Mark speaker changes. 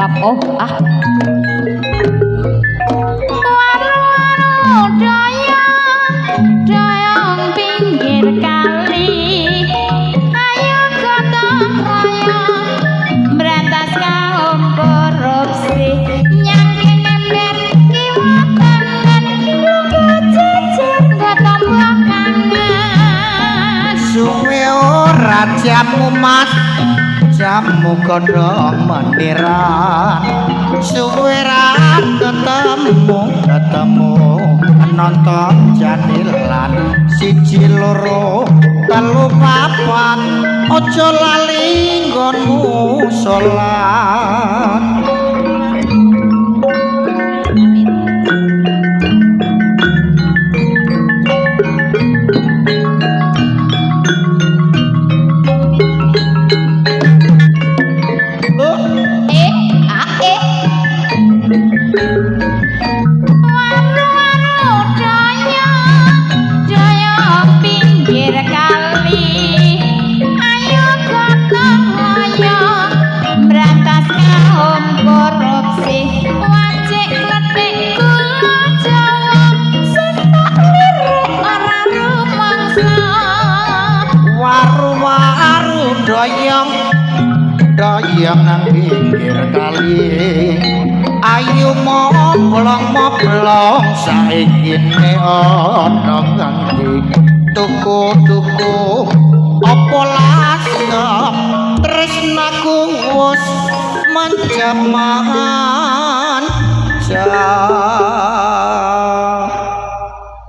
Speaker 1: Bab oh ah. Waru-waru doyong, doyong pinggir kali. Ayo gotong royong berantas kaum korupsi. Nyangking ember kiwa tengen, lungguh jejer nggo tombo kangen.
Speaker 2: Suwe ora jamu mas, jamu godhong meniran. Suwe ra ketemu, ketemu nonton jathilan. Siji loro telu papat, aja lali nggonmu salat.
Speaker 1: Eh, ah, eh. Waru-waru doyong, doyong pinggir kali. Ayo gotong royong berantas kaum korupsi. Wajik klethik gula Jawa, sing tak lirik ora rumangsa.
Speaker 2: Waru-waru doyong, doyong nang pinggir kali. Ayo moblong-moblong saiki ne ana ngendi. Tuku-tuku apa lasem, tresnaku wis menjemak.